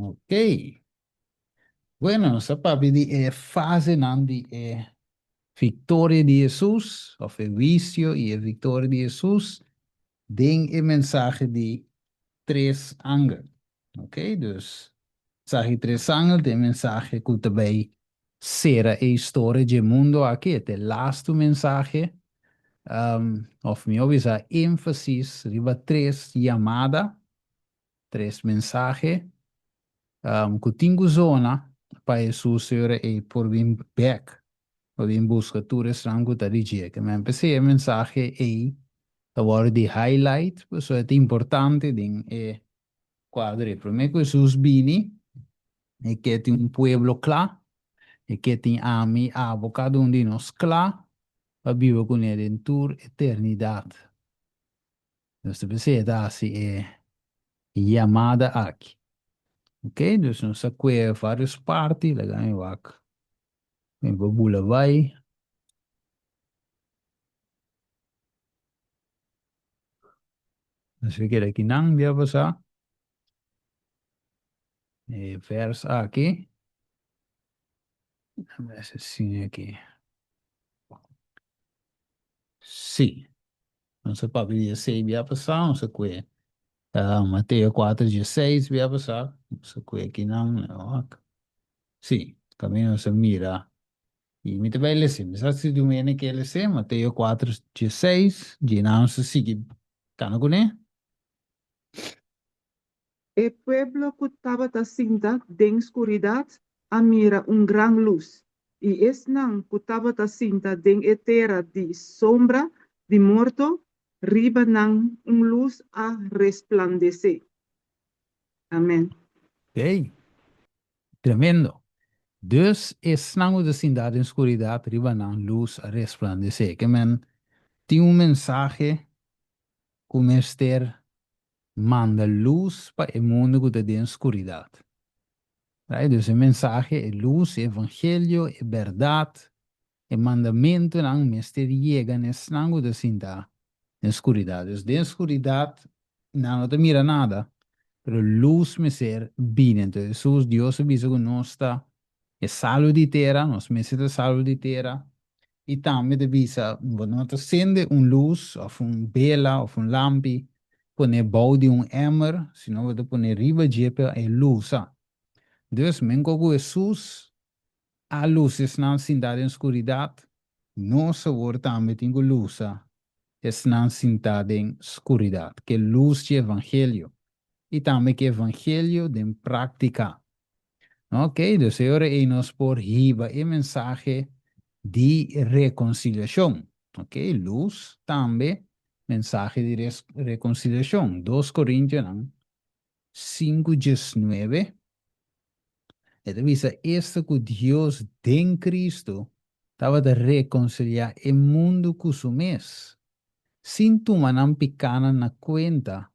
Ok. Bueno, nos a papia di e fasenan di e victoria di Hesus, of e huicio y e victoria di Hesus, den e mensahe di tres angel. Ok, dus mensahe di tres angel ta e mensahe cu ta bay cera e historia dje mundo aki, e ta e lastu mensahe, of miho bisa énfasis riba tres yamada, tres mensahe, cu tin cu zona pa Hesus e ora ey por bin bek, pa bin busca tur esnan cu ta di dje. Ke men p'esey e mensahe ey ta wòrdu di highlight, pasobra e ta importante den e kuadro ei. Promé ku Hesus bini, e ke tin un pueblo kla, e ke tin ami, abo, kada un di nos kla pa biba kuné den tur eternidat. Nos ta pens'é e ta hasi e yamada aki. Ok, dus nos a kue vários parti, laga mi wak. Mi por bula bai. Nos a keda akinan bia pasá. E vers aki. Asina aki. Sí. Nos a papia di esei bia pasá, nos a kue Mateo kuater dieseis bia pasá, nos a kue akinan. Sí, kaminda nos a mira I mi ta bai lese, mi sa si un hende ke lese Mateo kuater dieseis, djina nos ta sigui kana kuné. E pueblo ku tabata sinta den skuridat a mira un gran lus, i esnan ku tabata sinta den e tera di sombra di morto, riba nan un lus a resplandesé. Amen. Ey, Tremendo! Dus esnan ku ta sinta den skuridat riba nan lus a resplandesé. Ke men tin un mensahe ku mester manda lus pa e mundu ku ta den skuridat. Right? Dus e mensahe, e lus, e evangelio, e bèrdat, e mandamentunan mester yega na esnan ku ta sinta den skuridat. Dus den skuridat nan no ta mira nada, pero lus mester bini. Entonces Hesus, Dios a bisa ku nos ta e salu di tera, nos mester ta salu di tera, i tambe ta bisa bo no ta sende un lus òf un bela òf un lampi pone bou di un emmer, sino bo ta pone riba dje pa e lusa. Dus menko ku Hesus A lusa esnan sintá den skuridat, nos awor tambe tin ku lusa esnan sintá den skuridat, ku e lus dje evangelio, i tambe ku e evangelio den práktika. Ok, dus e ora ei nos por hiba e mensahe di rekonsiliashon. Ok, lus tambe mensahe di rekonsiliashon. Dos Korintionan sinku diesnuebe, E ta bisa esta ku Dios den Cristo tabata rekonsiliá e mundu ku su mes. Sin tuma nan pikánan na kuenta,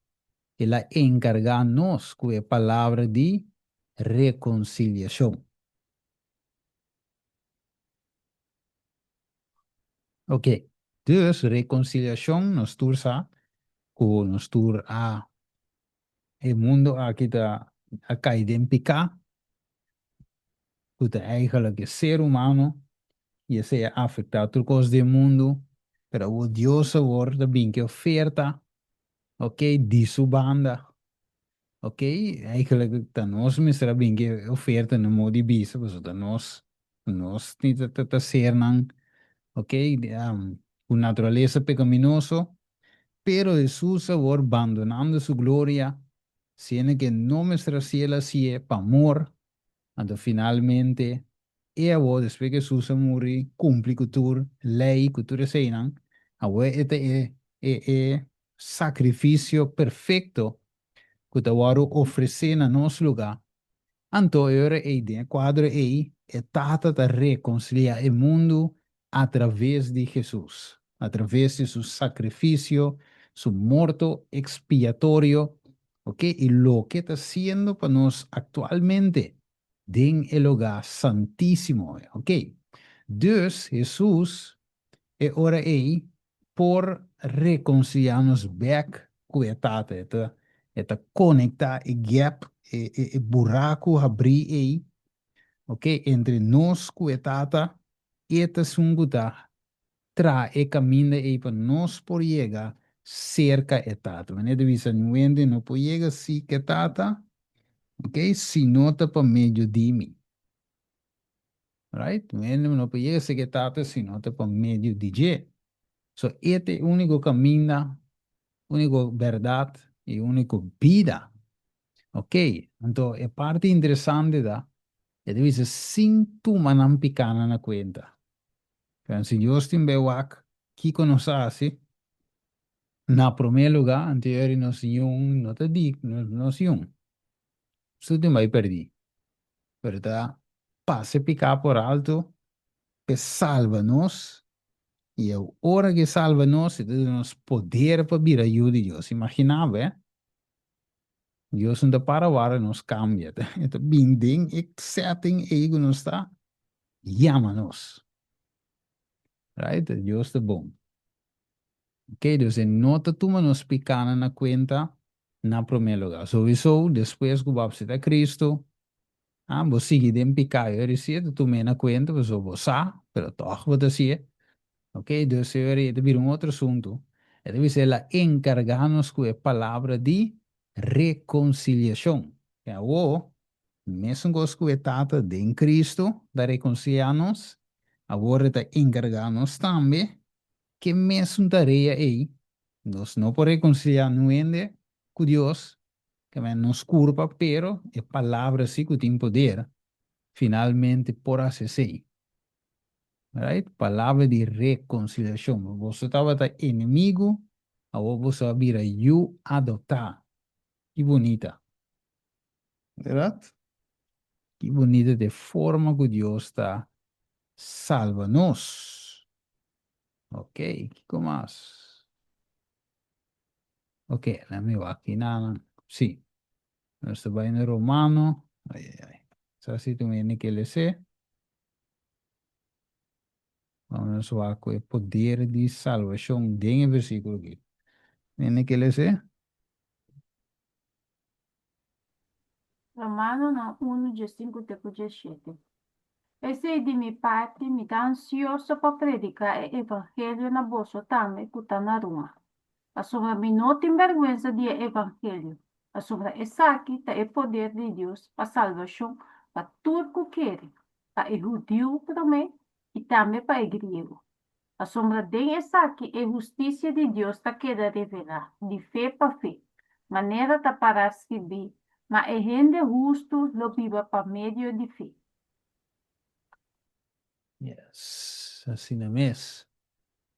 el a enkargá nos ku e palabra di rekonsiliashon. Ok, dus rekonsiliashon nos tur sa ku nos tur a E mundo aki ta a kai den piká, ku ta eigenlijk e ser humano, i esei a afektá tur kos den mundu, pero awor Dios awor ta bin ku e oferta, ok, di su banda, ok, eigenlijk ta nos mester a bin ku e oferta na modo di bisa, pasobra ta nos, nos ta sernan, ok, ku naturalesa pekaminoso, Pero Hesus awor bandonando su gloria, siendo ke no mester hasié el hasié pa amor, anto finalmente e awor despues ke Hesus a muri kumpli ku tur lei, ku tur eseinan, awor e ta e e e sakrifisio perfekto ku ta wòrdu ofresé na nos lugá. Anto e ora ei den e kuadro ei e Tata ta rekonsiliá e mundu atraves di Hesus, atraves di su sakrifisio, su morto ekspiatorio, oke, i loke ta siendo pa nos aktualmente den e lugá santísimo, oke. Dus, Hesus e ora ei por rekonsiliá nos bèk ku e Tata, e ta e ta konektá e gèp. E, e, e buraku habrí ei, ok, entre nos ku e Tata, e ta esun ku ta traha e kaminda ei pa nos por yega serka e Tata. Manera ta bisa, niun hende no por yega sika e Tata, ok, si no ta pa medio di mi. Right? Niun hende no por yega serka e Tata si no ta pa medio di dje. So, e ta e úniko kaminda, úniko bèrdat i úniko bida. Ok, anto e parti interesante ta, e ta bisa sin tuma nan pikánan na kuenta. Pero si Dios tin bay wak kiko nos a hasi, na promé lugá, anto yori nos yun no ta di nos yun. Su tin bay pèrdí. Pero ta pasa e piká por alto p'e salba nos, i e ora ku e salba nos, e ta duna nos poder pa bira yu di Dios. Imaginá bo, eh? Dios no ta para wara nos kambia. E ta bin den e setting ei ku nos ta, yama nos. Right? Dios ta bon. Ok, dus e no ta tuma nos pikánan na kuenta na promé lugá. Sowisou, despues ku bo a apseptá Kristu, ah, bo sigui den piká, e ora si e ta tum'é na kuenta, pasobra bo sa, pero tòg bo ta hasié. Ok, dus e ora ei ta bira un otro asuntu. E ta bisa el a enkargá nos ku e palabra di rekonsiliashon. E awor, mesun kos ku e Tata den Kristu ta rekonsiliá nos, awor e ta enkargá nos tambe ke mesun tarea ei. Nos no por rekonsiliá niun hende ku Dios, ke men nos kurpa, pero e palabra sí ku tin poder, finalmente por hasi esei. Right? Palabra di rekonsiliashon. Boso tabata enemigu, awor boso a bira yu adoptá. Ki bunita! Bèrdat? Ki bunita ta e forma ku Dios ta salba nos. Ok, kiko mas? Ok, laat mi wak kinan. Sí. Nos ta bai na Romano. Ai, ai, ai. Sa si tu mene ke lese. Nos wak ku e poder di salbashon den e versíkulo aki. Mene ke lese? Romanonan unu diesinku te ku dieshete. Esei di mi parti, mi ta ansioso pa prediká e evangelio na boso tambe ku ta na Roma. Pasobra mi no tin bèrgwensa di e evangelio, pasobra esaki ta e poder di Dios pa salbashon pa tur ku kere, pa e hudiu promé i tambe pa e griego. Pasobra den esaki e hustisia di Dios ta keda revelá, di fe pa fe, manera ta pará skibí, Ma e hende hustu lo biba pa medio di fe. Yes, asina mes.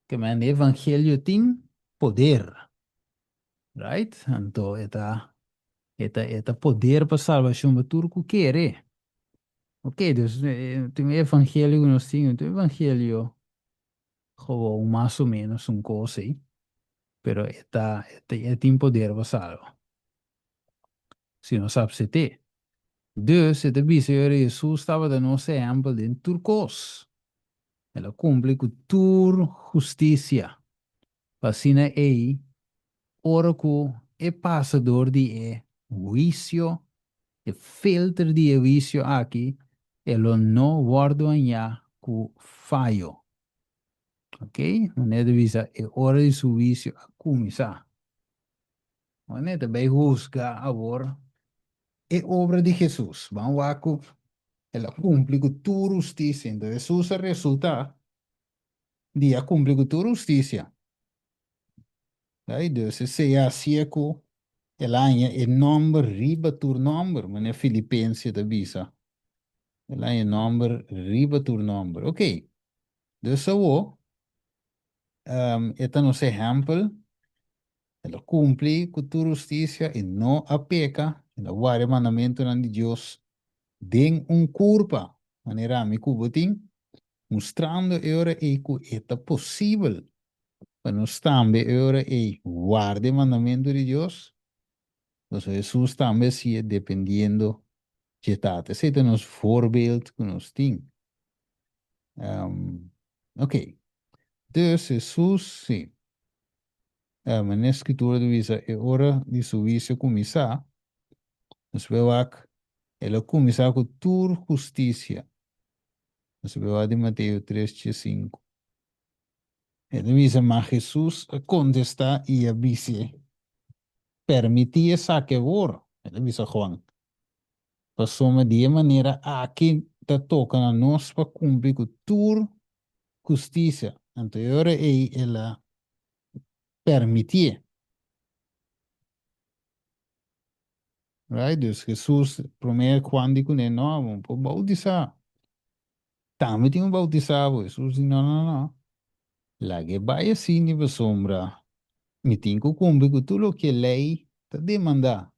Ke men e evangelio tin poder. Right? Anto e ta e ta e ta poder pa salbashon pa tur ku kere. Ok, dus tin e evangelio ku nos tin, tin evangelio gewoon mas o menos un kos ei, pero e ta e tin poder pa salba. Si nos apsept'é. Dus e ta bisa ora Hesus tabata nos ehèmpel den tur kos. El a kumpli ku tur hustisia. Pa asina ei, ora ku e pasa dor di e huisio, e filter di e huisio aki, e lo no wòrdu hañá ku fayo. Ok, manera ta bisa e ora di su huisio a kuminsá. Manera ta bai husga awor e obra di Hesus. Ban wak ku el a kumpli ku tur hustisia. Enton Hesus a resultá di a kumpli ku tur hustisia. Ai, dus esei a hacié ku el a haña e nòmber riba tur nòmber, manera Filipense ta bisa. El a haña e nòmber riba tur nòmber. Ok, dus awor, e ta nos ehèmpel, el a kumpli ku tur hustisia, e no a peka, el a warda e mandamentunan di Dios den un kurpa, manera ami ku bo tin, mustrando e ora ei ku e ta posibel pa nos tambe e ora ei warda e mandamentu di Dios, pasobra Hesus tambe hasié dependiendo dje Tata. Esei ta nos voorbeeld ku nos tin. Ok, dus Hesus, si, manera Skritura ta bisa, e ora di su huisio kuminsá. Nos por wak, el a kuminsá ku tur hustisia. Nos por wak di Mateo 3, 5. E ta bisa, Ma Hesus a kontestá i a bis'é, Permití esaki awor, e ta bisa Juan, pasobra di e manera aki ta toka na nos pa kumpli ku tur hustisia. Anto e ora ei el a permitié. Right? Dus Hesus promé Juan di kuné, No, bo no por boutisá. Tambe tin un boutisá bo. Hesus di, No, no, no. Lag'é bai asina pasobra mi tin ku kumpli ku tur loke lei ta demandá.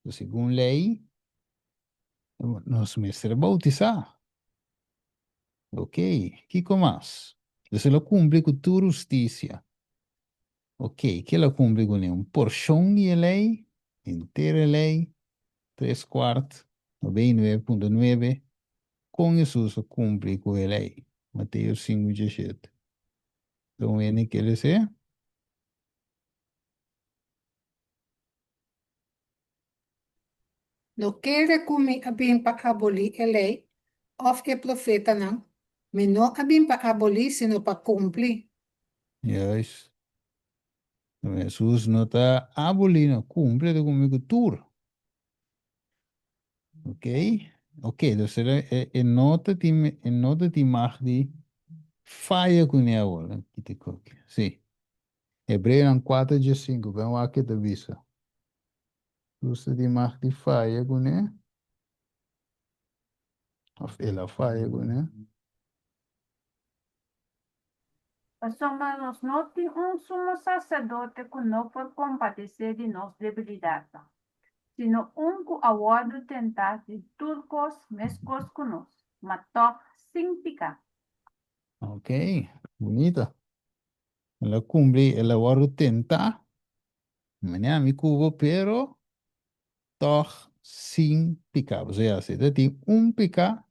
Segun lei, nos mester boutisá. Ok, kiko mas? Dus el a kumpli ku tur hustisia. Ok, ke el a kumpli kuné? Un porshon di e lei, henter e lei, tres kuart, 99.9. Kon Hesus a kumpli ku e lei? Mateo 5:17. Ta un hende ke les'é? No kere ku mi a bin pa abolí e Lei òf e Profetanan, mi no a bin pa abolí sino pa kumpli. Juist. Hesus no ta abolí, no, kumpli ta kumpli ku tur. Ok, ok, dus e, e no ta tin, e no ta tin mag di faya kuné awor. Kita koki. Sí. Hebreonan 4 diesinku, ben wak ke ta bisa. Hesus ta tin mag di faya kuné? Of el a faya kuné? Pasobra nos no tin un sumo saserdote ku no por kompadesé di nos debilidatnan, sino un ku a wòrdu tentá den tur kos meskos ku nos, ma tòg sin piká. Ok, bunita. El a kumpli, el a wòrdu tentá, manera mi ku bo, pero tòg sin piká. Osea, si ta tin un piká,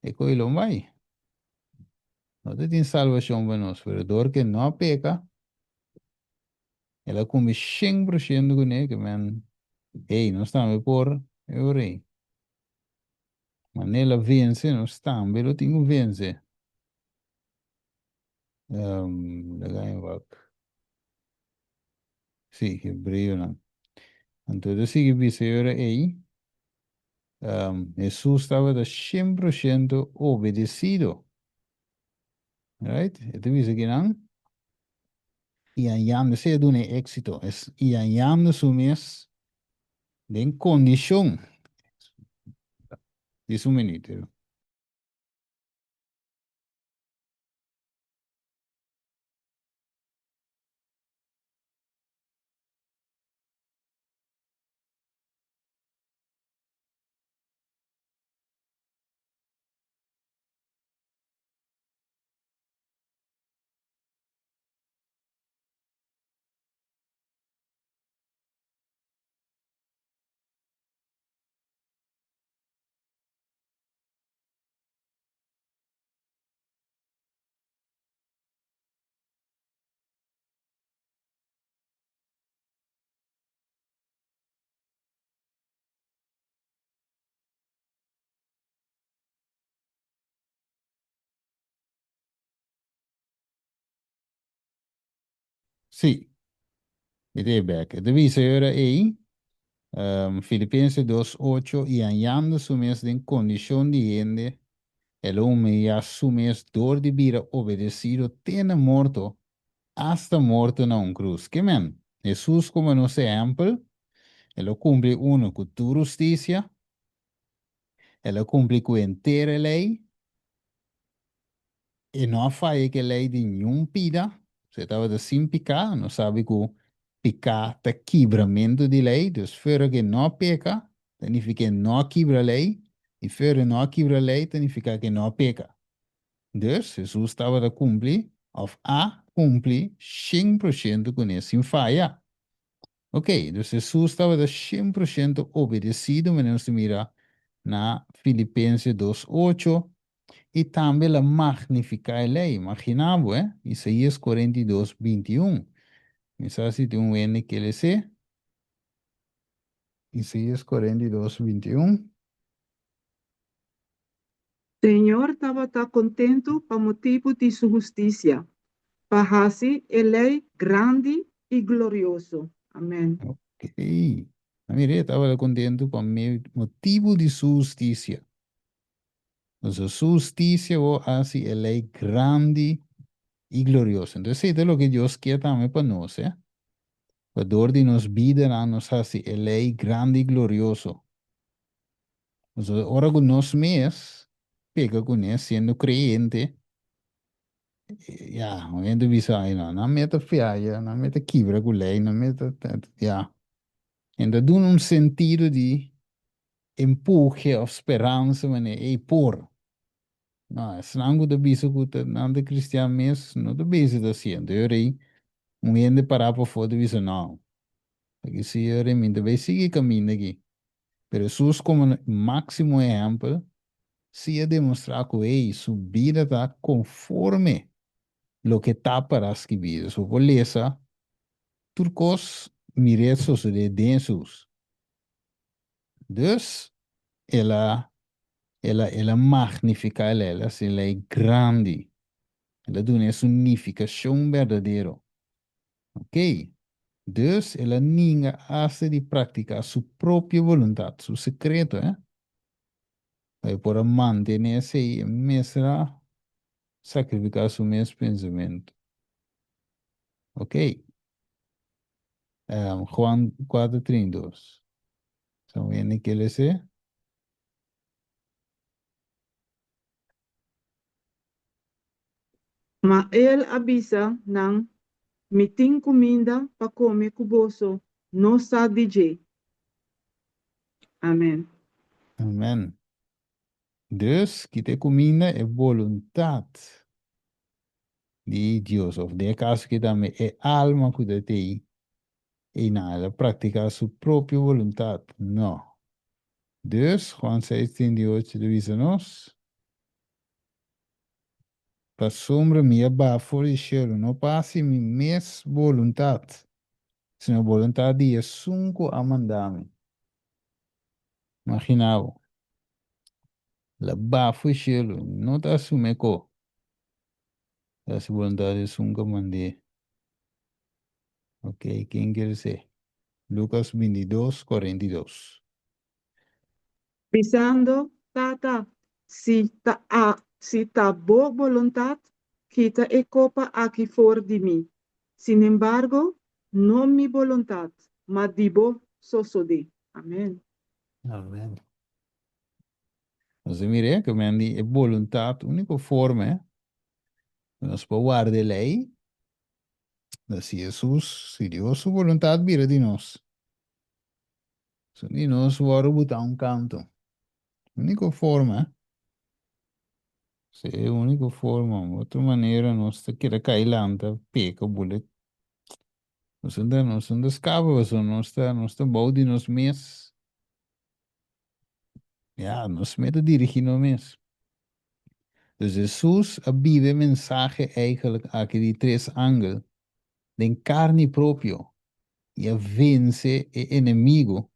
e koe lo bai. No ta tin salbashon pa nos, pero dor ke no a peka, el a kumpli 100% kuné, ke men, hey, nos tambe por e ora ei. Manera el a vense, nos tambe lo tin ku vense. Laga mi wak. Sí, Hebreonan. Anto ta sigui bisa e ora ei, Hesus tabata 100% obedesido. Right? E ta bisa kinan, i hañando, esei a duna e éxito, es, i hañando su mes den kondishon. Dis un minuut. Sí, mi ta e bek. E ta bisa e ora ei, Filipenses 2, 8, I hañando su mes den kondishon di hende, el a humiliá su mes dor di bira obedesido te na morto, asta morto na un krus. Ke men? Hesus komo nos ehèmpel, el a kumpli unu ku tur hustisia, el a kumpli ku henter e lei, e no a faya ku e lei di niun pida, so e tabata sin piká. Nos sabi ku piká ta kibramentu di lei, dus fuera ku e no a peka, ta nifiká e no a kibra lei, i fuera e no a kibra lei, ta nifiká ku e no a peka. Dus, Hesus tabata kumpli, òf a kumpli, 100% kuné sin faya. Ok, dus Hesus tabata 100% obedesido, manera nos ta mira na Filipenses 2, 8, i tambe el a magnifiká e lei. Imaginá bo, eh? Isaías 42, 21. Mi sa si tin un hende ke les'é. Isaías 42, 21. Señor tabata kontentu pa motibu di su hustisia, pa hasi e lei grandi i glorioso. Amèn. Ok. A mir'é tabata kontentu pa motibu di su hustisia. Entonces su hustisia bo hasi e lei grandi i glorioso. Entonces esei ta loke Dios kier tambe pa nos, eh. Pa dor di nos bidanan nos hasi e lei grandi i glorioso. Entonces ora ku nos mes peka kuné siendo kreyente, ya, un hende bisa, ay no, nan meta fiaya, nan meta kibra ku lei, nan meta, ya. Enta duna un sentido di empuje of speransa manera ey por. No, esnan ku ta bisa ku ta nan ta cristian mes no ta bezig ta haciendo. E ora ey un hende para pafó ta bisa no, aki si e ora mi ta bay sigui e caminda aki. Pero Hesus como maximo ehempel si a demostra ku ey su bida ta conforme loke ta para skibi. So bo por lesa tur kos mir'é sosodé den Hesus. Dus, el a, el a, el a magnifiká el, el a hasi lei grandi. El a duna e su nifikashon berdadero. Ok. Dus, el a ninga asta di praktiká su propio boluntat, su sekreto, eh. Pa e por a mantené esei, e mester a sakrifiká su mes pensamentu. Ok. Juan 4:32. Sa un hende ke lese? Ma el a bisa nan, Mi tin kuminda pa kome ku boso no sa di dje. Amen. Amen. Dus, kita e kuminda e boluntat di Dios, of den e kaso aki tambe e alma ku ta tei einan, el a praktiká su propio boluntat? No. Dus, Juan seis, 38 ta bisa nos, Pasobra mi a baha for di shelu, no pa hasi mi mes boluntat, sino boluntat di esun ku a manda mi. Imagina bo. El a baha for di shelu, no ta asumi e ko. Ta hasi boluntat di esun ku a mand'é. Ok, ken kier esei? Lukas 22, 42. Bisando, Tata, si ta a si ta bo boluntat, kita e kopa aki for di mi. Sinembargo, no mi boluntat, ma di bo sosodé. Amen. Amen. Nos a mira ku men di e boluntat úniko forma ku nos por warda e lei ta si Hesus, si Dios su boluntat bira di nos. So di nos wòrdu butá un kantu. Úniko forma, si e úniko forma, otro manera nos ta keda kai lanta, peka, bule. Nos no ta, nos no ta skapa pasobra nos ta, nos ta bou di nos mes. Ya, nos mes ta dirigí nos mes. Dus Hesus a biba e mensahe eigenlijk aki di tres angel den karni propio i a vense e enemigu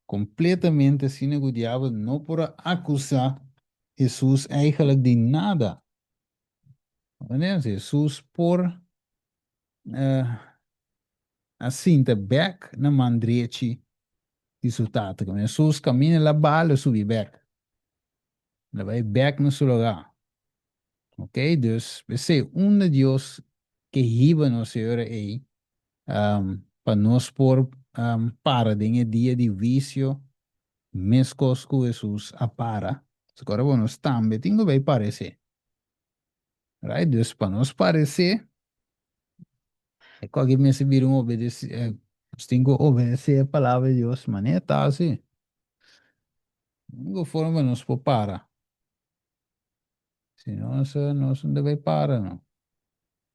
kompletamente asina ku diabel no por a akusá Hesus eigenlijk di nada. Hesus por a sinta bek na man drechi di su Tata. Hesus kaminda el a baha el a subi bek. El a bai bek na su lugá. Ok, dus p'esei unda Dios ke hiba nos e ora ei pa nos por para den e dia di huisio meskos ku Hesus a para. Ora bo nos tambe tin ku bai paresé. Right? Dus pa nos paresé, e koki mester bira un obedeci, nos tin ku obedesé e palabra di Dios manera ta asi. Úniko forma nos por para. Si nos, nos no debe para, no.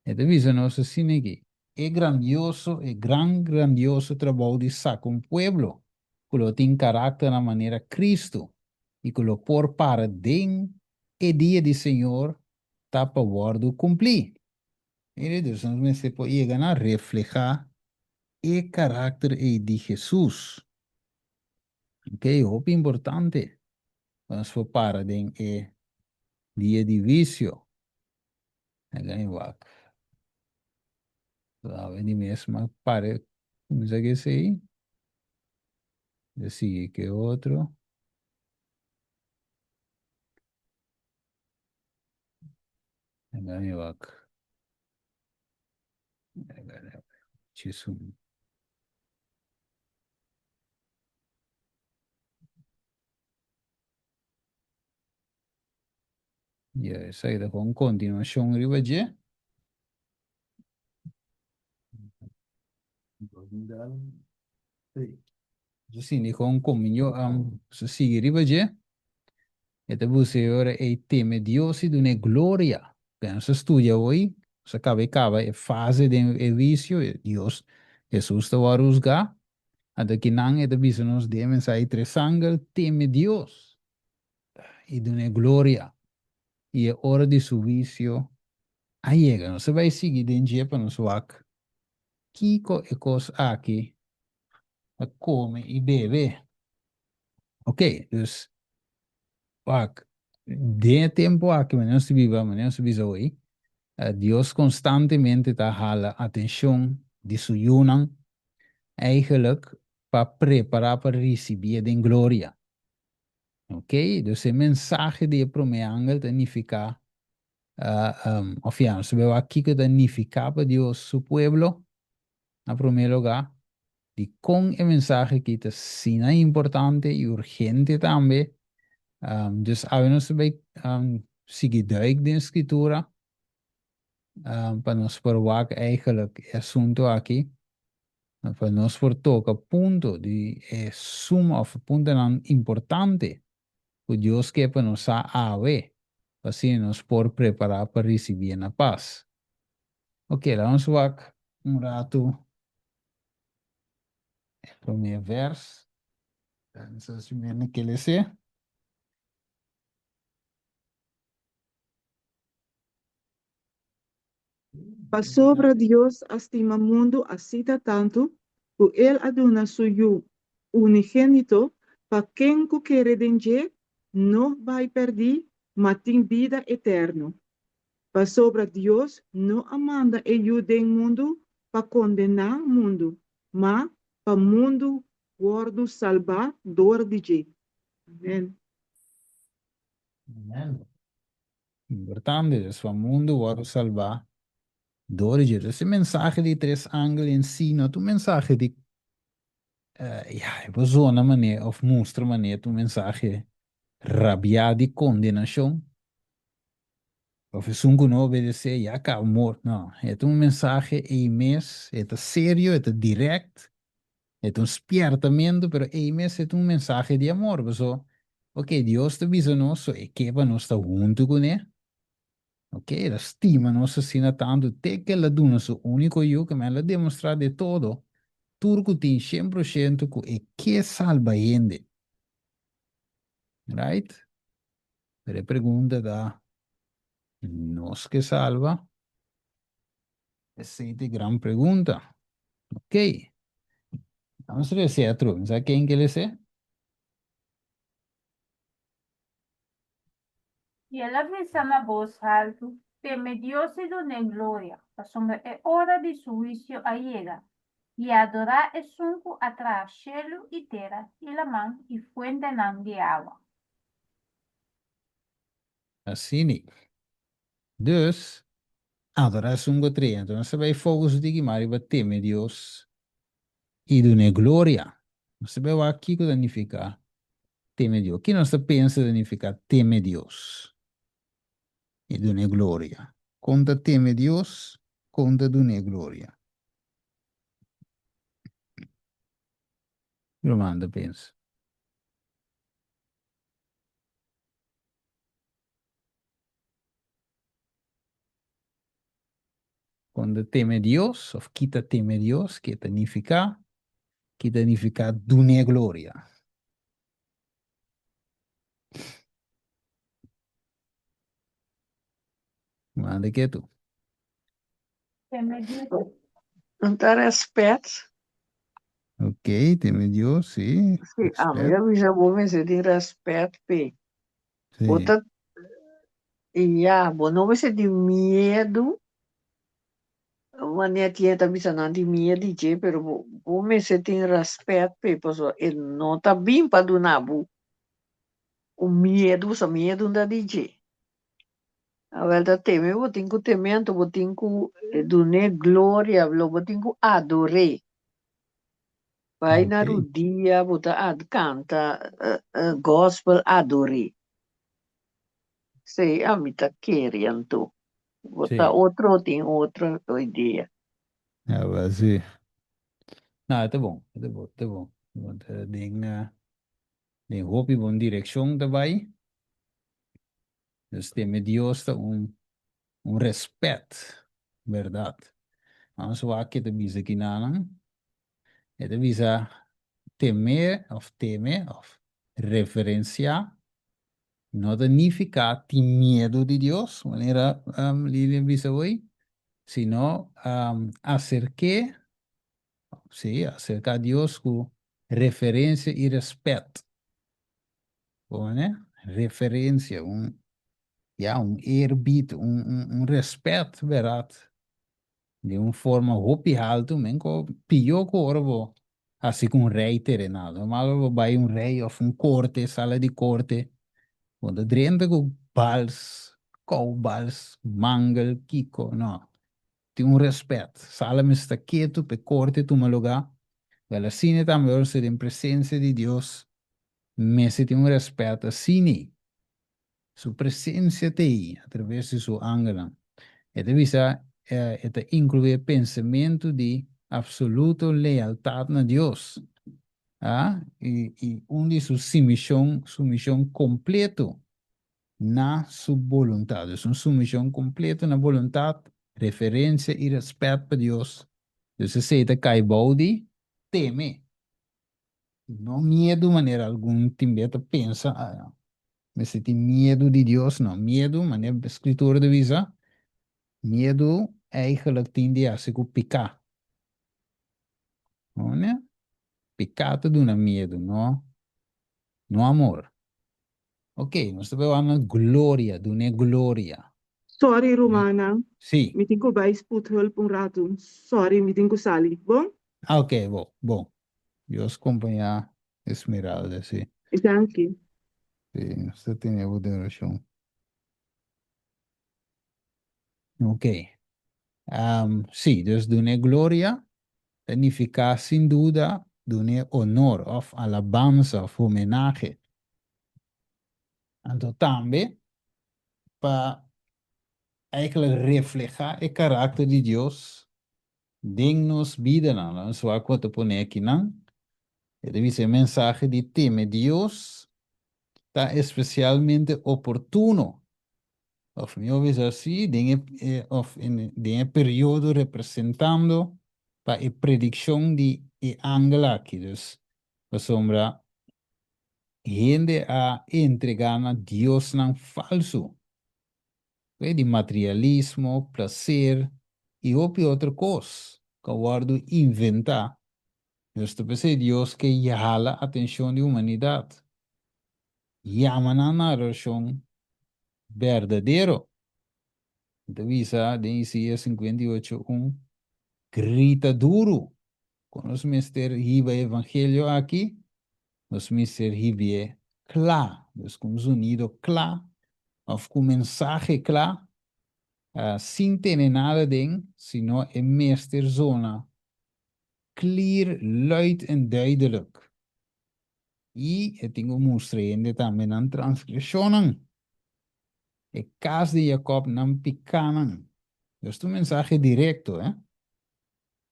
E ta bisa nos asina aki, E grandioso, e gran grandioso trabou di saka un pueblo ku lo tin karakternan manera Kristu i ku lo por para den e dia di Señor ta pa wòrdu kumplí. Mira, dus nos mester por yega na reflehá e karakter ei di Hesus. Ok, hopi importante pa nos por para den e dia di huisio. Laga mi wak. Awe di mes m'a para kuminsá ku esei. Ta sigui ku e otro. Laga mi wak. Djesun. Ya, esaki ta kon kontinuashon riba dje. Sinti kon kominyo su sigui riba dje. E ta buska e ora ei teme Dios i dun'é gloria. Loke nos a studia hoy, nos a kaba e kaba e fase den e huisio, Dios, Hesus ta wòrdu husgá. Anto kinan e ta bisa nos den e mensahe tres angel, teme Dios i dun'é gloria. I e ora di su huisio a yega. Nos ta bai sigui den dje pa nos wak kiko e kos aki ta kome i bebe. Ok, dus wak, den e tempu aki manera nos ta biba, manera nos ta bisa hoy, Dios konstantemente ta hala atenshon di su yunan eigenlijk pa prepará pa risibié den gloria. Ok, dus e mensahe di e promé angel ta nifiká, òf ya, nos ta bai wak kiko ta nifiká pa Dios su pueblo na promé lugá, Di kon e mensahe aki ta asina importante i urgente tambe. Dus awe nos ta bai sigui duik den Skritura pa nos por wak eigenlijk e asuntu aki, pa nos por toka punto di e suma òf puntonan importante ku Dios ke pa nos sa awe, pa asina nos por prepará pa risibié na pas. Ok, laga nos wak un ratu e promé vers. Pensa si mi a ke les'é. Pasobra Dios a stima mundu asina tantu, ku El a duna Su Yu unigénito, pa ken ku kere den dje no bai pèrdí, ma tin bida eterno. Pasobra Dios no a manda e Yu den mundu pa kondená mundu, ma pa mundu wòrdu salbá dor di dje. Amèn. Amèn. Importante, dus pa mundu wòrdu salbá dor di dje. Dus e mensahe di tres angel en si no ta un mensahe di, ya, e por zona manera òf mustra manera ta un mensahe rabiá di kondenashon, òf esun ku no obedesé ya kaba morto. No, e ta un mensahe ei mes, e ta serio, e ta dirèkt, E ta un spièrtamentu, pero ei mes e ta un mensahe di amor, paso, ok, Dios ta bisa nos, so e ke pa nos ta huntu kuné, ok, el a stima nos asina tantu te ke el a duna su úniko Yu, ke men el a demostrá de todo, tur ku tin shen por shento ku e ke salba hende. Right? Pero e pregunta ta, nos ke salba? Esei ta e gran pregunta. Ok. Vamos lese atrobe. Mi sa ken ke lese? I el a bisa na bos haltu, Teme Dios i dun'é gloria, pasobra e ora di su huisio a yega, i adorá esun ku a traha shelu i tera i laman i fuentenan di awa. Asina. Dus, adorá esun ku a trae. Anto nos ta bai focus di ki mas riba teme Dios i dun'é gloria. Nos ta bai wak kiko ta nifiká teme Dios. Ki nos ta pensa ta nifiká teme Dios i dun'é gloria? Kon ta teme Dios? Kon ta dun'é gloria? Ruman ta pensa. Kon ta teme Dios of ki ta teme Dios, ke ta nifiká? Ki ta nifiká dun'é gloria? Manda ketu. Teme Dios. Un ta rèspèt. Ok, teme Dios, sí. Sí, ami Respet. ta bisa bo mester tin respet p'e. Bo Sí. ta, ya, bo no mester tin miedu, manera tin ta bisa nan tin miedu di dje, pero bo, bo mester tin respet p'e, pasobra e no ta bin pa duna bo un miedu, pasobra miedu no ta di dje. Awel ta teme bo tin ku teme anto bo tin ku dun'é gloria, lo bo tin ku ador'é. Bai na rudia bo ta kanta gospel ador'é. Esei ami ta kere anto. Bo ta otro tin otro idea. Awel si. No, e ta bon, e ta bon, e ta bon. Bo ta den den hopi bon direkshon ta bai. Dus teme Dios ta un un respet, berdad. Vamos wak ke ta bisa kinanan. E ta bisa teme of teme of reverencia no ta nifica tin miedo di Dios, manera um, Lilian bisa hoy, sino um, acerke, sí, acerca Dios cu referencia y respet. Pone referencia, un, ja, un eerbied, un, un, un respet, berat. Di un forma hopi haltu, men ko pió ku ora bo hasi ku un rei terenal. Normal ora bo bai un rei of un korte, sala di korte, bo ta drenta ku bals, kou bals, mangel, kiko, no. Tin un respet. Sala mester ta ketu p'e korte tuma lugá. Wel asina tambe ora bo ta den presensia di Dios, Mester tin un rèspèt asina. Su presensia ta ei atraves di su angelnan. E ta bisa, e ta inkluí e pensamentu di apsoluto lealtat na Dios, a i i un di su simishon, sumishon kompleto na su boluntat. Dus un sumishon kompleto na boluntat, referensia i rèspèt pa Dios. Dus esei ta kai bou di teme. No miedu manera algun tin bia ta pensa, ah, mester tin miedu di Dios. No, miedu, manera Scritura ta bisa, miedu eigenlijk tin di hasi ku piká. No, ne? Piká ta duna miedu, no, no amor. Ok, nos ta bai wak na gloria, dun'é gloria. Sorry rumannan, Sí. mi tin ku bai spoedhulp un ratu. Sorry, mi tin ku sali. Bon? Ah, ok, bon, bon. Dios kompañá Esmeralda, sí. Danki. Sí, nos ta tene bo den orashon. Ok. Um, sí, dus dun'é gloria ta nifiká sin duda dun'é honor òf alabansa òf homenahe. Anto tambe pa eigenlijk reflehá e karakter di Dios den nos bidanan. Laat nos wak ku ta pone akinan. E ta bisa e mensahe di teme Dios ta espesialmente oportuno, òf mihó bisa así, den e òf den e periodo representando pa e predikshon di e angel aki. Dus pasobra hende a entregá na diosnan falsu, oke, di materialismo, plaser i hopi otro kos ku a wòrdu inventá. Nos ta p'esei Dios ke hala atenshon di humanidat, yama nan na adorashon berdadero. E ta bisa den Isaías 58, un, Grita duru! Kon nos mester hiba e evangelio aki? Nos mester hibié kla, dus ku un zonido kla òf ku un mensahe kla, sin tene nada aden, sino e mester zona clear, luid en duidelijk. I e tin ku mustra hende tambe nan transgreshonnan, e kas di Jakòb nan pikánan. Dus ta un mensahe direkto, eh?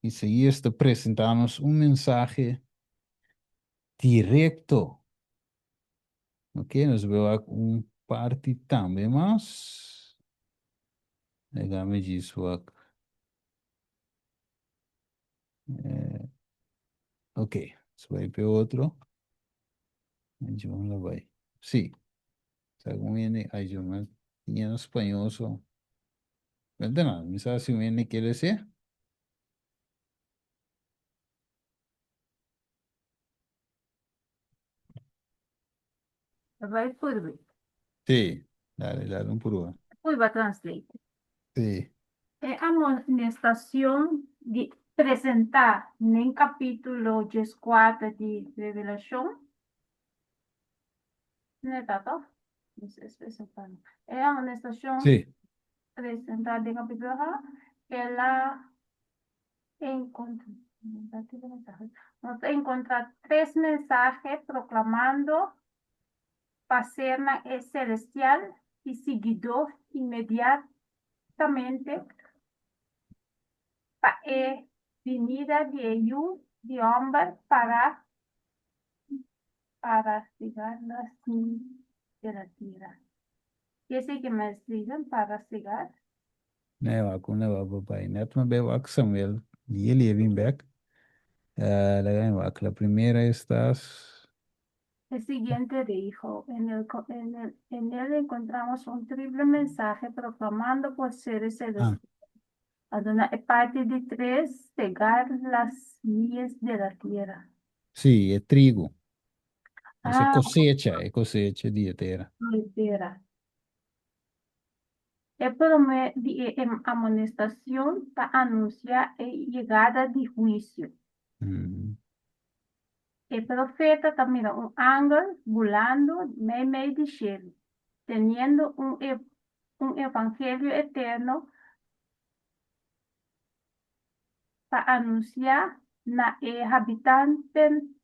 Isaías ta presentá nos un mensahe direkto. Ok, nos bai wak un parti tambe mas. Laga mi djis wak. Eh, ok, nos bai p'e otro. Yo la bai. Sí. Sa con viene, ay, yo me tenía en español, so. Vente nada, mi sa si viene quiere ser. Bai purbi. Sí, dale, dale un prueba. Purba translate. Sí. E amonestacion di presentá den capítulo 14 di Revelacion. No ta toch? E amonestacion presentá den capítulo el a encontra nos ta encontra tres mensahe proclamando pa sernan e celestial i siguidó inmediatamente pa e binida di e Yu di Homber para para segar las de la tierra. Ke esei ke mes dicen para segar? Nee, wak, un wak, papai. Net me bij wak Samuel. Jullie hebben back. La wak. La primera estás. El siguiente dijo, en el, en el, en él encontramos un triple mensaje proclamando por seres celestiales. A parte de tres, segar las semillas de la tierra. Sí, e trigo. Ah, cosecha, e cosecha di tera. Di tera. E promé di e amonestacion ta anuncia e yegada di huicio. E profeta ta mira un angel bulando meimei di shelu, teniendo un un evangelio eterno pa anuncia na e habitanten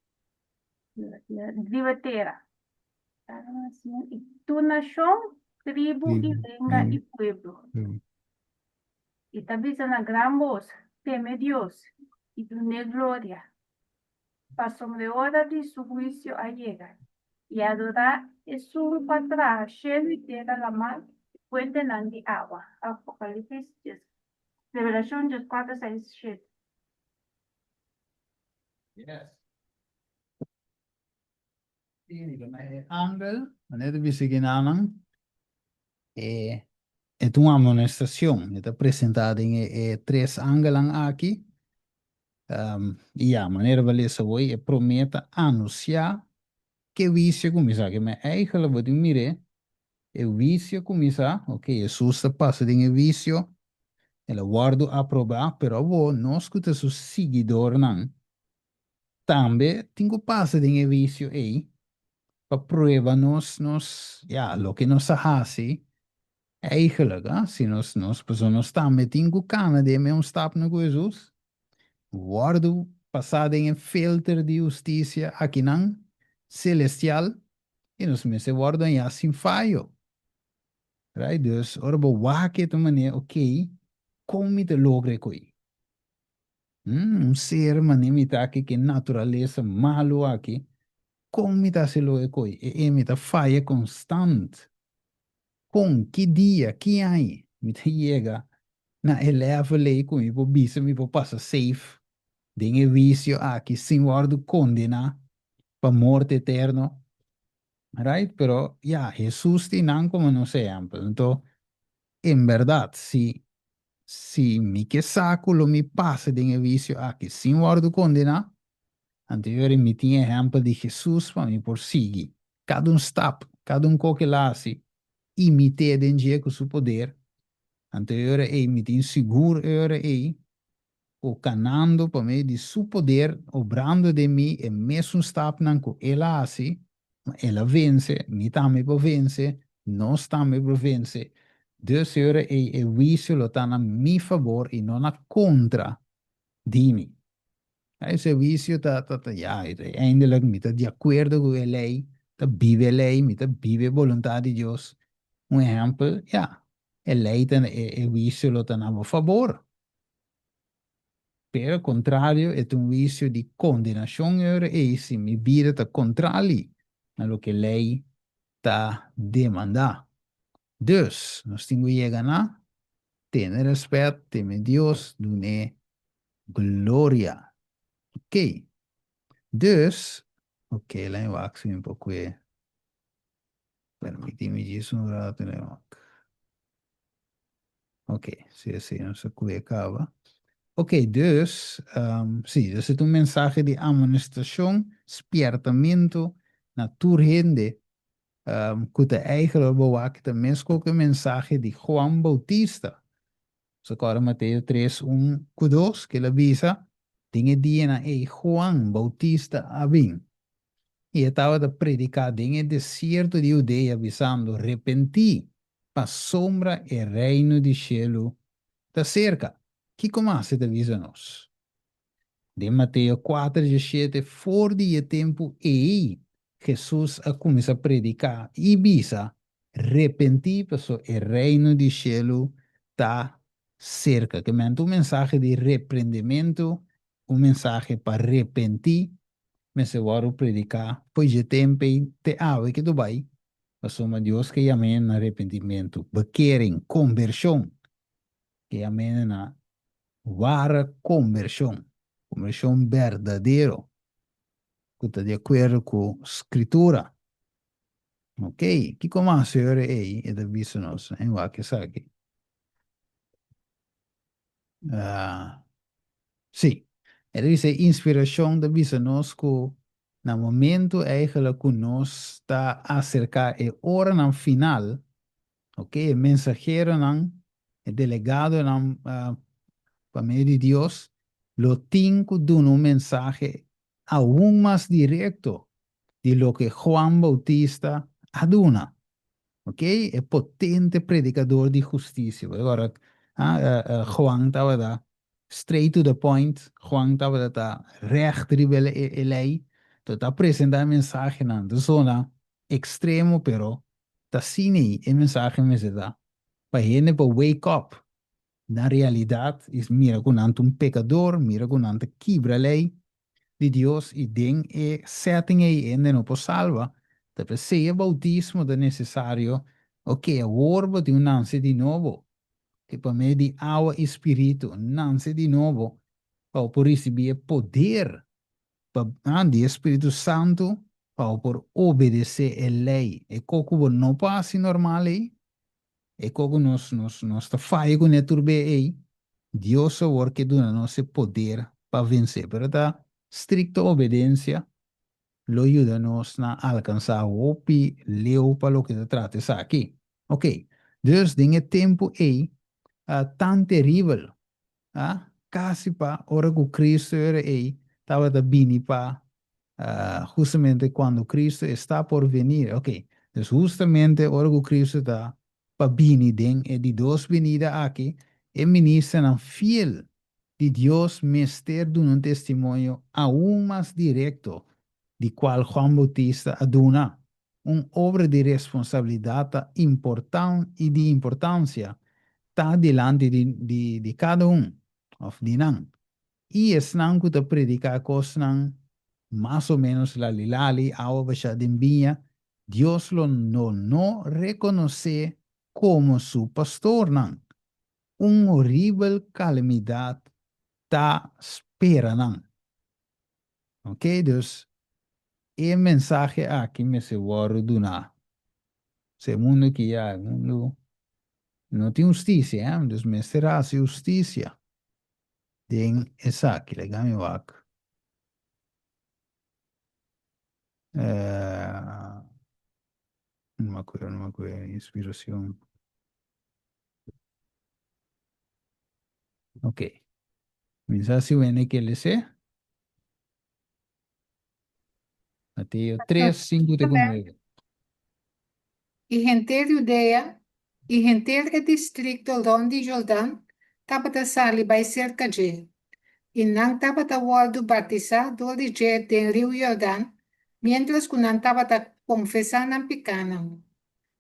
di e tera. I tur nashon, tribu i lenga i pueblo. I ta bisa na gran bos, Teme Dios i dun'é gloria, pasobra e ora di su huisio a yega, i adorá esun ku a traha shelu i tera, laman i fuentenan di awa. Apokalipsis dies, Revelashon 14, 6, 7. Yes. E angel, manera ta bisa kinanan, e e ta un amonestacion, e ta presenta den e e tres angelnan aki. I ya, manera bo a lesa hoy, e prome ta anuncia ke huicio cuminsa. Ke men eigenlijk bo tin mire, e huicio cuminsa, ok, Jesus ta pasa den e huicio, el a wordo aproba, pero awor nos cu ta su siguidornan, Tambe tin ku pasa den e wisio ei pa prueba nos nos ya loke nos a hasi eigenlijk ah si nos nos pasobra nos tambe tin ku kana den e mesun stapnan ku Hesus wòrdu pasá den e filter di hustisia akinan selestial i nos mester wòrdu hañá sin fayo right dus ora bo wak e ta manera ok kon mi ta logra e koi. Un ser manera mi ta aki, ku e naturalesa malu aki, kon mi ta hasi lo e koi? E e mi ta faya konstant. Kon, ki dia, ki aña mi ta yega na e level ei ku mi por bisa mi por pasa safe den e wisio aki sin wòrdu kondená pa morto eterno? Right? Pero ya, Hesus tin nan komo nos ehèmpel. Anto, en bèrdat, si Si mi ke sa ku lo mi pasa den e wisio aki sin wòrdu kondená, anto yori mi tin ehèmpel di Hesus pa mi por sigui. Kada un stap, kada un kos ku el a hasi, imit'é den dje ku su poder, anto e ora ei mi tin sigur e ora ei ku kanando pa medio di su poder obrando den mi e mesun stapnan ku el a hasi, Ma el a vense, mi tambe por vense, nos tambe por vense. Dus e ora ei e huisio lo ta na mi fabor i no na kontra di mi. Ese huisio ta, ta, ta, ya, eindelijk mi ta di akuerdo ku e lei, ta biba e lei, mi ta biba e boluntat di Dios. Un ehèmpel, ya, e lei ta, e huisio lo ta na bo fabor. Pero kontrario, e ta un huisio di kondenashon e ora ei si mi bida ta kontrali na loke lei ta demandá. Dus, nos tin ku yega na tene rèspèt, teme Dios, dun'é gloria. Oké. Dus, oké, laat mi wak si mi por kue. Permití mi djis un rato, laat mi wak. Ok, si esei nos a kue kaba. Ok, dus, um, si, dus e ta un mensahe di amonestashon, spiertamentu na tur hende. Ku ta eigenlijk bo wak ta meskos ku e mensahe di Juan Bautista. Nos a kòrda Mateo tres, un ku dos, ku el a bisa, Den e dianan ei Juan Bautista a bin, i e tabata prediká den e desierto di Hudea, bisando, Repentí, pasobra e reino di shelu ta serka. Kiko mas e ta bisa nos? Den Mateo kuater diesshete, for di e tempu ei Hesus a kuminsá prediká i bisa, Repentí, pasobra e Reino di shelu ta serka. Ke menti un mensahe di reprendementu, un mensahe pa repentí, mester wòrdu prediká for dje tempu ei te awe ke ta bai, pasobra Dios ke yam'é na repentimentu, bekering, kombershon. Ke yam'é na Wara kombershon, kombershon berdadero, ku ta di akuerdo ku Skritura. Ok, kiko mas e ora ei e ta bisa nos? En wak esaki. Ah, sí, e ta bisa e inspirashon ta bisa nos ku na momento eigenlijk ku nos ta aserká e oranan final, Ok, e mensaheronan, e delegadonan pa medio di Dios lo tin ku duna un mensahe aun mas direkto di loke Juan Bautista a duna. Ok, e potente predikador di hustisia. Ora Juan tabata straight to the point, Juan tabata ta recht riba e lei, ta presenta e mensahenan, ta sona ekstremo pero Ta asina ei e mensahe mester ta, pa hende por wake up na realidat i mira ku nan ta un pekador, mira ku nan ta kibra lei di Dios i den e setting ei hende no por salba. Ta p'esei e boutismo ta nesesario, ok, awor bo tin un nanse di nobo, ke pa medio di awa i spiritu, nanse di nobo pa bo por risibí e poder Pa di e Spiritu Santu pa bo por obedesé e lei. E ko ku bo no por hasi normal ei, e ko ku nos nos nos ta faya kuné tur be ei, Dios awor ke duna nos e poder pa vensé. Pero ta strikto obedensia lo yuda nos na alkansá hopi leu pa loke ta trata esaki. Oke, dus den e tempu ei tan teribel A Casi pa ora cu Cristo era ey tabata bini pa justamente cuando Cristo está por venir. Ok, dus justamente ora cu Cristo ta pa bini den e di dos binida aki, e ministernan fiel di Dios mester duna un testimonio aun mas directo di cual Juan Bautista a duna. Un obra di responsabilidad ta importan y di importancia ta dilanti di di di kada un of di nan. I esnan ku ta prediká kosnan mas o ménos lalilali, awa bashá den biña, Dios lo no no rekonosé komo su pastornan. Un horibel kalamidat ta spera nan. Ok, dus e mensahe aki mester wòrdu duná. Se mundu ki ya, e mundu no tin hustisia, eh? Dus mester hasi hustisia den esaki. Laga mi wak. Eh, no me acuerdo, no me acuerdo. Inspiración. Ok. Mi sa si wende ke lese. Mateo 3, 5 te ku 9. I henter Judea i henter e distrikto rònt di Jordan tabata sali bai serka dje, i nan tabata wòrdu batisá dor di dje den riu Jordan, miéntras ku nan tabata konfesá nan pikánan.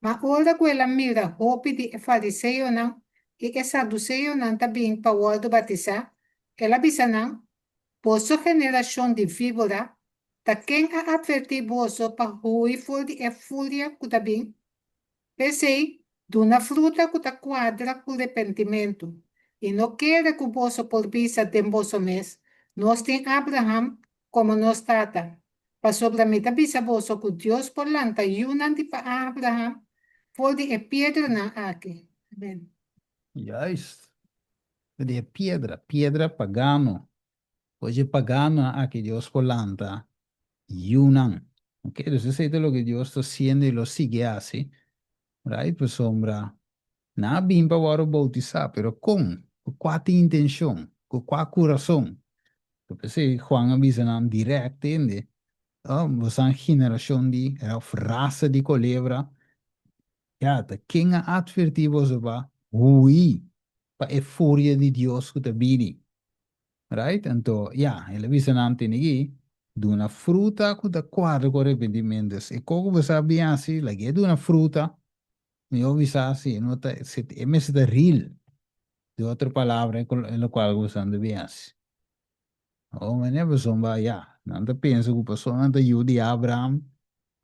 Ma ora ku el a mira hopi di e fariseonan i e saduseonan ta bin pa wòrdu batisá, el a bisa nan, Boso generashon di víbora, ta ken a atvertí boso pa hui for di e furia ku ta bin? P'esei, duna fruta ku ta kuadra ku repentimentu, i no kere ku boso por bisa den boso mes, Nos tin Abraham komo nos tata. Pasobra mi ta bisa boso ku Dios por lanta yunan di pa Abraham for di e piedranan aki. Amen. Juist. For di e piedra, piedra pagano. For dje paganonan aki Dios por lanta yunan. Ok, dus esei ta loke Dios ta hasiendo i lo sigui hasi, right? Pasobra nan a bin pa wòrdu boutisá, pero kon? Ku kua tin intenshon? Ku kua kurason? P'esei Juan a bisa nan dirèkt, tende, Oh, boso generashon di, òf rasa di kolebra, ya, ta ken a atvertí boso pa hui pa e furia di Dios ku ta bini? Right? Anto, ya, el a bisa nan tene ki duna fruta ku ta kuadra ku arepentimentu. Dus e koko bo sa bin hasi, lag'é duna fruta. Mihó bisa si e no ta, si e mester ta real. Den otro palabra, e lokual ku bo sa ta bin hasi. Oh, meneer, pasobra, ya, nan ta pensa ku pasobra nan ta yu di Abraham,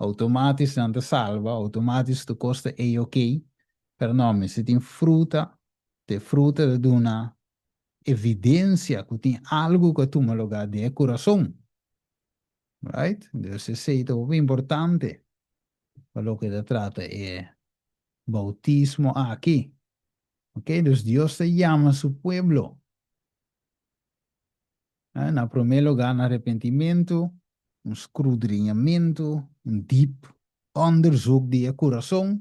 outomatis nan ta salba, outomatis tur kos ta A-ok. Pero no, mester tin fruta, te fruta ta duna evidencia cu tin algo cu a tuma lugar den e curason. Right? Dus esey ta hopi importante pa loke ta trata e bautismo aki. Ok, dus Dios ta yama su pueblo. Na prome lugar na arrepentimento, un scrudriñamento, un diep onderzoek di e curason,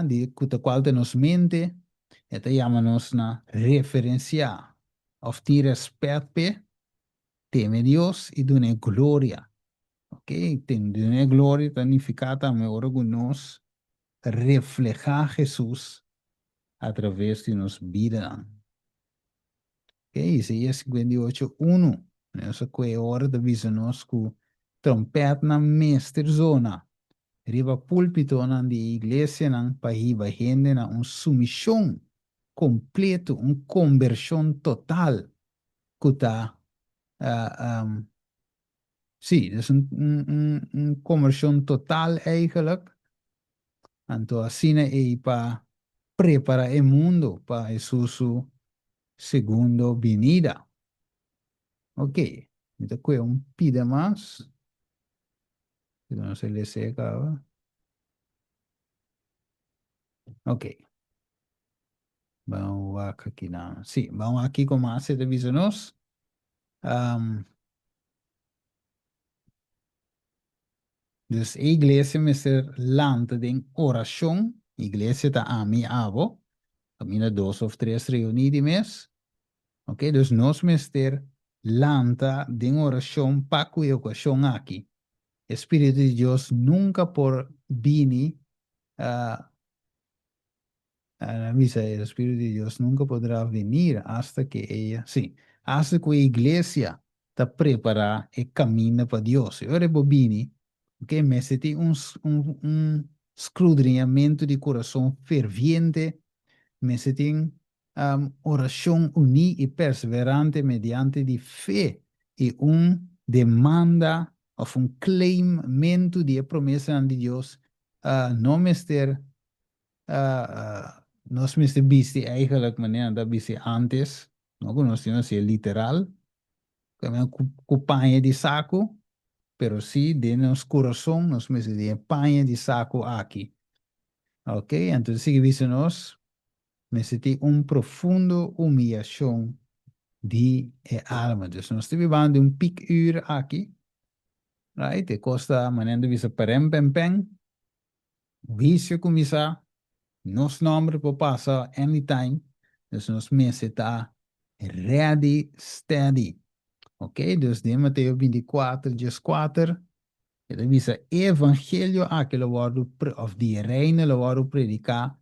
di cu ta cual ta nos mente, e ta yama nos na referencia of tin respet p'e, teme Dios y dun'e gloria. Ok, ten dun'e gloria ta nifica tambe ora cu nos refleha Jesus a traves di nos bidanan. Ok, Isaías 58, 1, nos a coge ora ta bisa nos cu trompetnan mester zona riba púlpitonan di e iglesianan pa hiba hende na un sumishon kompleto, un kombershon total ku ta, sí, dus un un kombershon total eigenlijk, anto asina ei pa prepara e mundo pa Hesus su segundo binida. Ok, mi ta kue un pida mas. Nos a lesa caba. Ok. Ban wak aki nan. Sí, ban wak kiko mas e ta bisa nos. Um, dus e iglesia mester lanta den oracion. Iglesia ta ami, abo. Caminda dos of tres reuní di mes. Ok, dus nos mester lanta den oracion pa cu e ocasion aki. E Spiritu di Dios nunca por bini, uh, bisa, e Spiritu di Dios nunca podrá venir hasta que ella, sí, hasta cu e iglesia ta prepara e caminda pa Dios. E ora e por bini, ok, mester tin un, un, un scrudriñamento di curason ferviente, mester tin Orashon uní i perseverante mediante di fe i un demanda òf un claimmentu di e promesanan di Dios no mester nos mester bisti eigenlijk manera nan ta bisti antes, no ku nos tin hasié literal, ku paña di saku, pero sí den nos kurason nos mester tin e paña di saku aki. Ok, anto sigui bisa nos Mester tin un profundo humiyashon di e alma. Dus nos ta bibando den un piek uur aki, right? E kos ta manera ta bisa perem pem pem, huisio kuminsá, nos nòmber por pasa anytime, dus nos mester ta ready, steady. Ok, dus den Mateo 24, 14, e ta bisa e evangelio aki lo wòrdu, òf di e reino lo wòrdu prediká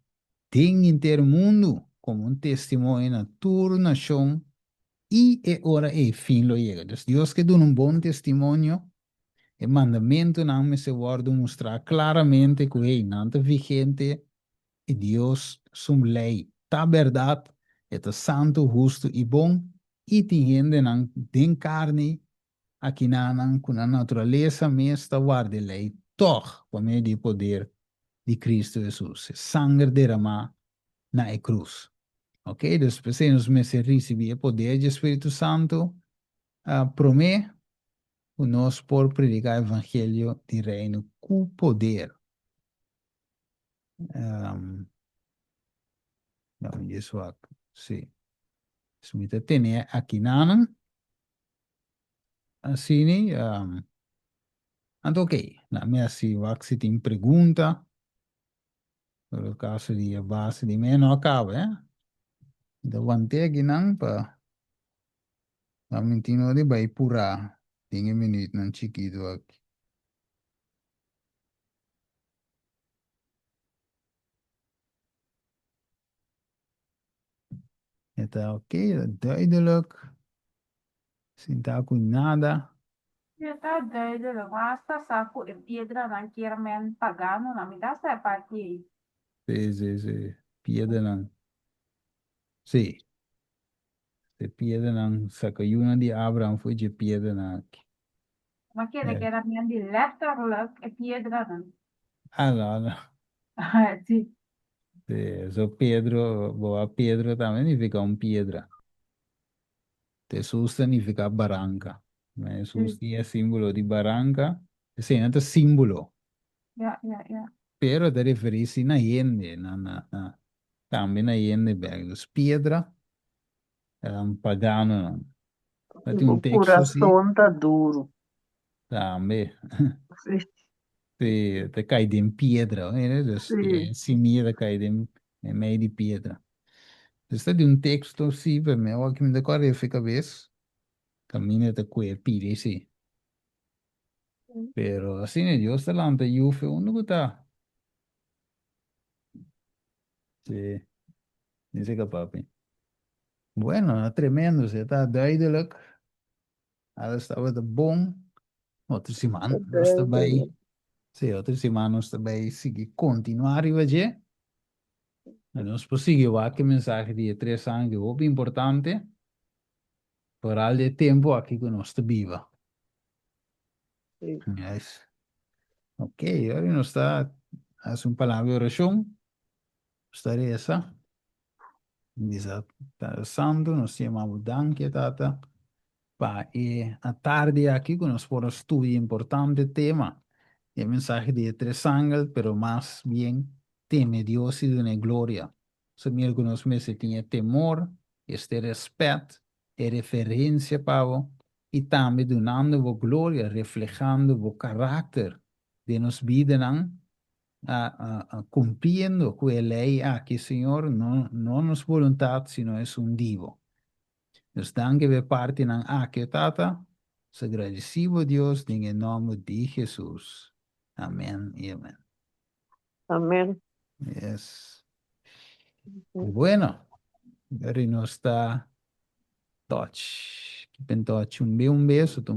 den henter mundu komo un testimonio na tur nashon i e ora ei fin lo yega. Dus Dios ke duna un bon testimonio, e mandamentunan mester wòrdu mustrá klaramente ku hey, nan ta vigente i Dios su lei ta bèrdat, e ta santu, hustu i bon i tin hendenan den karni akinanan ku nan naturalesa mes ta warda e lei tòg pa medio di e poder di Kristu Hesus, e sanger deramá na e krus. Ok, dus p'esei nos mester risibí e poder dje Spiritu Santu promé ku nos por prediká e evangelio di Reino ku poder. Um, sí. Dus mi ta tene akinanan. Asina, um. Anto ok, laat mi hasi wak si tin pregunta. Pero kaso di e base di mi no a kaba, eh. Mi ta want'é akinan pa pa mi tin no di bai purá den e minuutnan chikitu aki. E ta ok, ta duidelijk. Sin ta ku nada. E ta duidelijk, ma hasta sa ku e piedranan kier men paganonan. Mi ta sa e parti ei. Sí, sí, sí. Piedranan. Sí. E piedranan saka yunan di Abraham fo'i dje piedranan aki. Ma kere Ja. ku era men di letterlijk e piedranan. Ah, no, no. Sí. Sí, so Pedro, bo a Pedro tambe nifica un piedra. Jesús ta nifica baranca. Ma Jesús Sí. tin e símbolo di baranca. Esei no ta símbolo. Ja, ja, ja. Pero ta referí sí na hende, na, na, na, tambe na hende bek. Dus piedra, um, paganonan. Ta tin Bo un teksto sí. kurason ta duru. Tambe. Sí. Sí, ta kai den piedra, mira, dus Sí. e simia ta kai den mei di piedra. Dus ta di un teksto sí, pero mi awor ki mi ta kòrda efe kabes, kaminda ta kue pidi sí. Pero asina Dios ta lanta yu fe unda ku ta. Sí, dice ka papi. Bueno, na tremendo, sí, ta duidelijk. Alles tabata bon. Otro siman nos ta bai, sí, otro siman nos ta bai sigui continuá riba dje. I nos por sigui wak e mensahe di e tres angel hopi importante, foral di e tempu aki ku nos ta biba. Sí. Yes. Ok, ora nos ta hasi un palabra di orashon, nos ta resa. Bisa Tata Santu, nos ta yama bo danki, Tata, pa e atardi aki ku nos por a studia importante tema, e mensahe di e tres angel, pero mas bien teme Dios i dun'e gloria. Nos a mira ku nos mester tin e temor, este rèspèt, e referensia pa bo, i tambe dunando bo gloria, reflehando bo karakter den nos bidanan, cumpliendo cu e ley aki, Señor, no, no nos voluntad, sino esun di Bo. Nos danki pa e partinan aki, o Tata. Nos a gradeci Bo, Dios, den e nomber di Jesus. Amen y amen. Amen. Yes. Bueno, Gary nos ta touch. Keep in touch. Un be un beso.